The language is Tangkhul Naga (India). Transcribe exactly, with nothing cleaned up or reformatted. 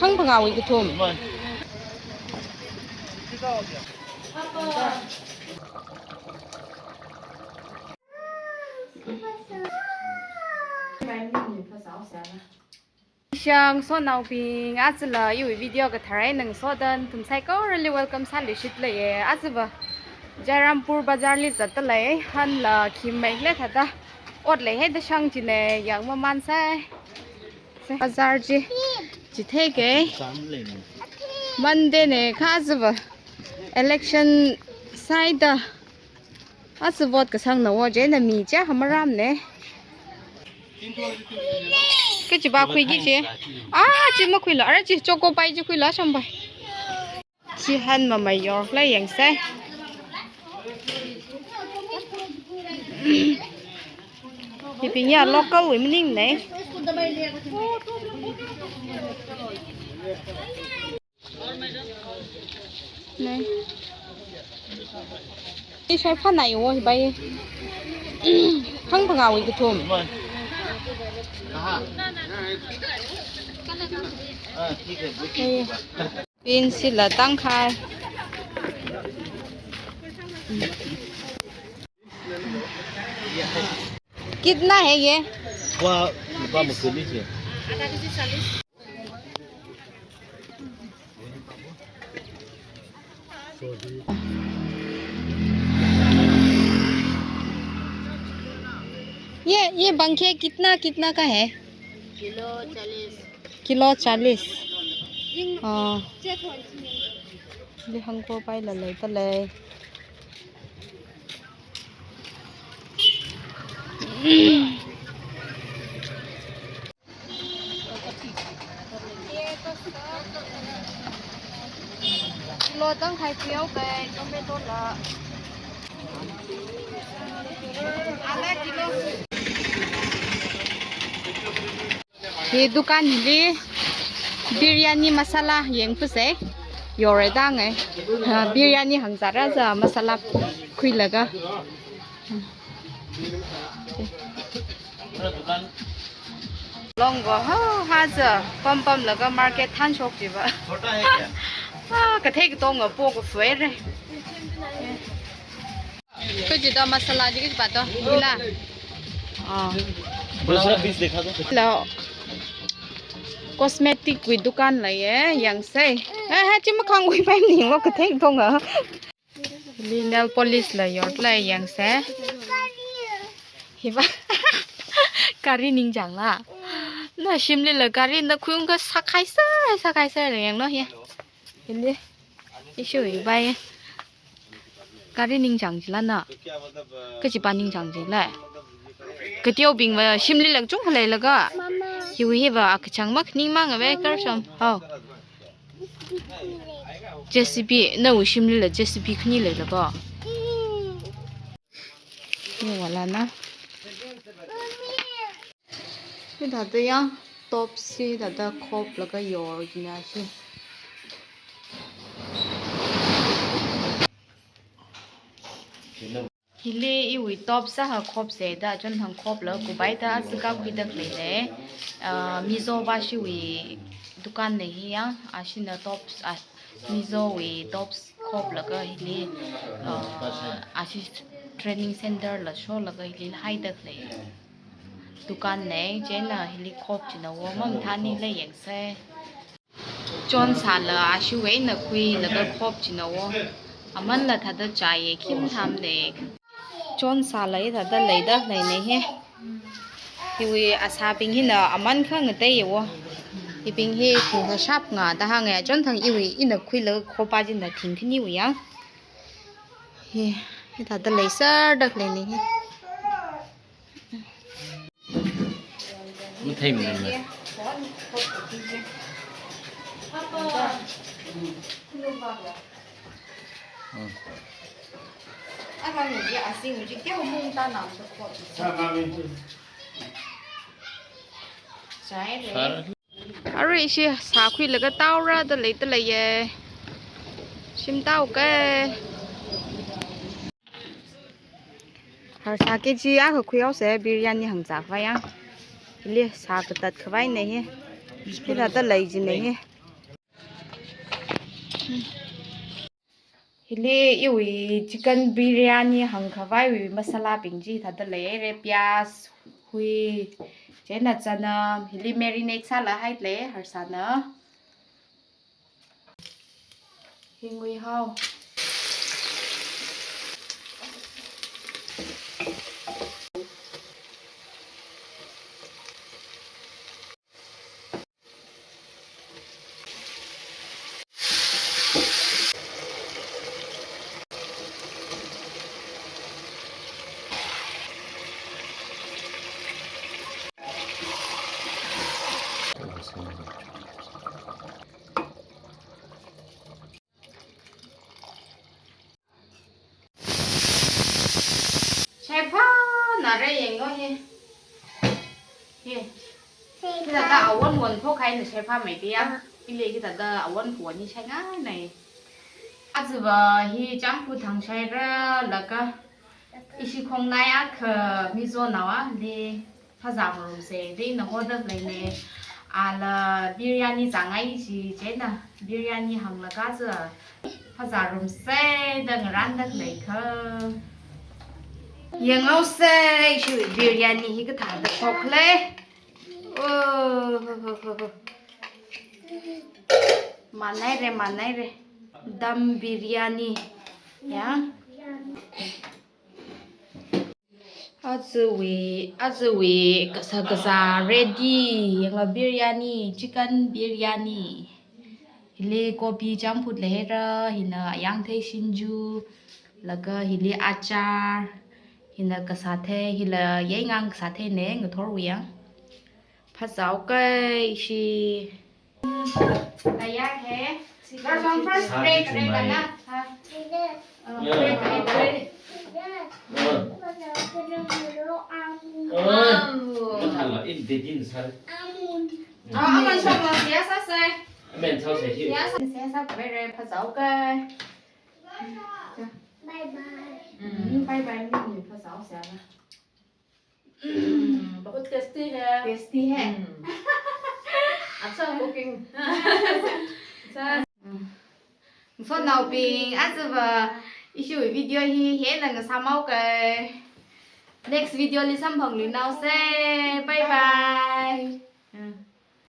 Hangphangāwui kathum. Shang sonaobing, ajala iwui video kathar eina ngasoda nathum saikorali welcome sāluishitleiye. Ajava Jairampur bazar li zattalei, hanla khim maile thāda. Ot leihaida shang chine, yangmamānsai. Bazar chi, chitheike. Monday ne kha ajava. Election sāhaida. Aja vote kasangna wo, chieina mi chiyākha marāmane. Kachiva khuiki chi. Ah, chi makhuilu. Ara chi Choco Pie chi khuilu, Shang Pie. Chi hanmamei yorlei yangsei. Hibing ya local wui maningne. Nei. Ishai phanai wo hibai. Hangphangāwui kathum. Beans la tangkhai. कितना है ये? Wa, wa makuli je. ये, ये बंखे कितना, कितना का है? किलो चालीस। किलो चालीस। हाँ। Li hangko paila leitalei. Kilo tangkhai piyao kai, tomato la. Ada kilo. Hi dukan hili biryani masala yangpusei. Yorda ngai. Ha, biryani hāngzāra za masala khuilaga. Longva ho haja pampamlaga market thanshok chiva. Ah, kathei katonga pokafui re. Kachida masala chi kachiva to, ila. Ah. दूसरा पीस दिखा दो। Lo. Cosmetic wui dukan leiye, yangsei. Eh, ha, chi makhangwui pai ni, wo kathei katonga. Li nail polish la yorlei yangsei. Hiva. Gari ningchāngla. Na shimlila gari na khuiung ka sākhaiser, sākhaiser la yanglu hi. Hili. Issue hibai. Gari ningchāng chila na. Kachiva ningchāng chila. Kateobingva shimlila chungkha leilaga. Hiwui hiva akachang mak ningmang ave kar shom. Hao. J C B, nawui shimlila J C B khani leilaga. Ni wala na. Hithāda ya, top si hithāda khoplaga yorina shi. Hili iwui top sāhā khopsei da, chonthang khoplaga kubai da, aja khuida khalei lei. Ah, Mizo bashiwui dukan nei hi ya, ashina tops, ah, Mizowui tops khoplaga hili, ah, ashi training center la sholaga hili haida khalei dukan nei, chieina hili khop china wo, mamathāni lei yangsei. Chonsāla ashiwui eina khuilaga khop china wo. Amanla thāda chāye khim tham de. Chonsāla hithāda leida leine hi. Hiwui asābing hina aman kha ngateiye wo. Hibing hi thingkha shap nga da hānge, chonthang iwui ina khuilaga khopa china thingkhaniwui ya. Hi, hithāda leiserda leine hi. Mathei mi na. Hmm. Arui ishi sā khuilaga taora da leida leiye. Shim taoke. Harsā K G akha khuihaosei, biryani hāngzā khavai ya. Hili sā katat khavai nei hi. Hithāda lei jina hi. Hili iwui chicken biryani hāngkhavaiwui masalabing chi hithāda leira, piyaz, hui, chieina chanam, hili marinate sālahailei, harsāna. Hingwui hao. Shaiphānara, yanglu hi. Hi. Hithāda awon won phokhaina shaiphāmei diya. Ili hithāda awon phoni shaingainai. Ajava hi champhut thang shaira laga ishi khongnai akha Mizonaowali phazā marumsa da ina hoda leina. Ala biryani zāngai chi chieina biryani hānglaga chi phazā rumsa da ngarānda leikha. Yanghaosa ishi biryani hi kathāda phokle. Oh, ho, ho, ho, ho. Manaira, manaira. Dum biryani. Ya. Ajawui, ajawui kasā kasā ready, yanglu biryani, chicken biryani. Hili kopi champhut leira, hina ayangthei shinju, laga hili achar, hina kasāthei, hila yaingang kasātheina, ngathorwui yang. Phazāhaoka ishi. Tayar hai. First one first, break, break, na. Ha. Uh, break, break, break. Uh. Uh. Wow. Mathāla, in the din sal. Ah, aman shoklo, siya sāsa. Aman sāsa hi. Siya sā, siya sā, very, very phazāhaoka. Bye bye. Mm, bye bye, ni, ni phazāhaosa. हम्म, बहुत tasty है। Tasty है। हम्म। अच्छा cooking। अच्छा। हम्म। Sonaobing, ajava ishi video hi hieina ngasāmhaoka. Next video li samphangluinaosa. Bye bye.